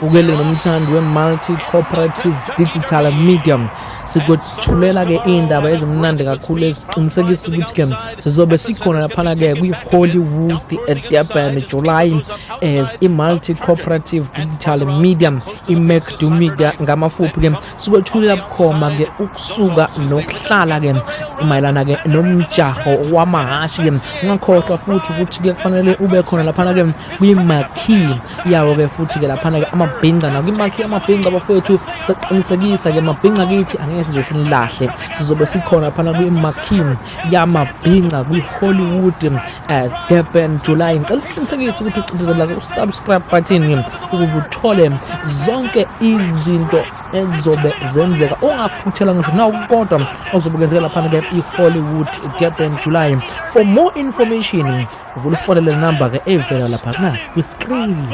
Ubukele nomthandi we-Multi Cooperative Digital Media. Sikwethulela-ke iy'ndaba ezimnandi kakhulu eziqinisekisa ukuthi-ke sizobe sikhona laphana-ke kwi-Hollywood eDurban July as i-Multi Cooperative Digital Media, i-Macdo Media ngamafuphi-ke, sikwethulela bukhoma-ke ukusuka nokuhlala-ke mayelana-ke nomjaho wamahhashi-ke. Ungakhohlwa futhi ukuthi-ke kufanele ube khona laphana-ke kwi-marquee yawo-ke futhi-ke laphana-ke amabhinca, nakwi-marquee amabhinca bafowethu. Saqinisekisa-ke mabhinca kithi angeke size sinilahle, sizobe sikhona laphana kwi-marquee yamabhinca kwi-Hollywood Durban July. Ngicela uqinisekise ukuthi ucindezela ku-subscribe button ukuze uthole zonke izinto ezizobe zenzeka, ungaphuthela ngisho nakukodwa ozobe kwenzeka laphana-ke i-Hollywood Durban July. For more information, vula ufonele number-ke evela lapha na kwi-screen.